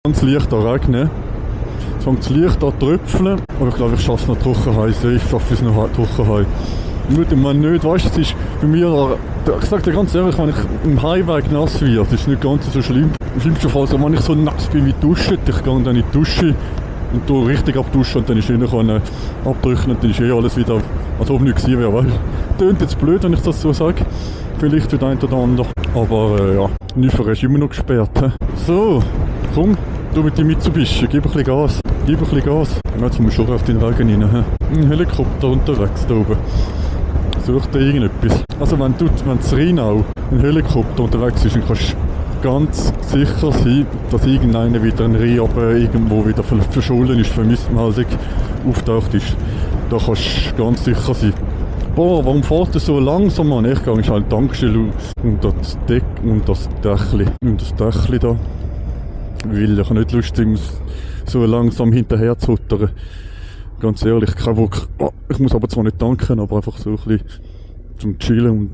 Ganz leicht an regnen. Es fängt es leicht an tröpfeln. Aber ich glaube, ich schaffe es noch trocken. Ich schaffe es noch trocken. Gut, ich meine nicht, weißt du, es ist bei mir, ich sage dir ganz ehrlich, wenn ich im Heimweg nass werde, das ist nicht ganz so schlimm. Im schlimmsten Fall, wenn ich so nass bin wie duschen, ich gehe dann in die Dusche und tue richtig abduschen und dann ist innen abtrocknen, dann ist alles wieder, als ob nichts gewesen wäre, weißt du. Tönt jetzt blöd, wenn ich das so sage, vielleicht für den einen oder anderen, aber ja, Nüfer ist immer noch gesperrt. He? So, komm, du mit dem Mitsubishi, gib ein bisschen Gas. Jetzt kommen wir schon auf den Weg rein. He? Ein Helikopter unterwegs da oben. Such dir irgendetwas. Also wenn in Rheinau ein Helikopter unterwegs ist, dann kannst du ganz sicher sein, dass irgendeiner wieder ein Rhein irgendwo wieder verschollen ist, vermisstmeldung auftaucht ist. Da kannst du ganz sicher sein. Boah, warum fährt er so langsam an? Ich gehe halt Tankstelle und das Dächli da. Weil ich nicht Lust habe, so langsam hinterher zu huttern. Ganz ehrlich, kein Bock. Oh, ich muss aber zwar nicht tanken, aber einfach so ein bisschen zum Chillen.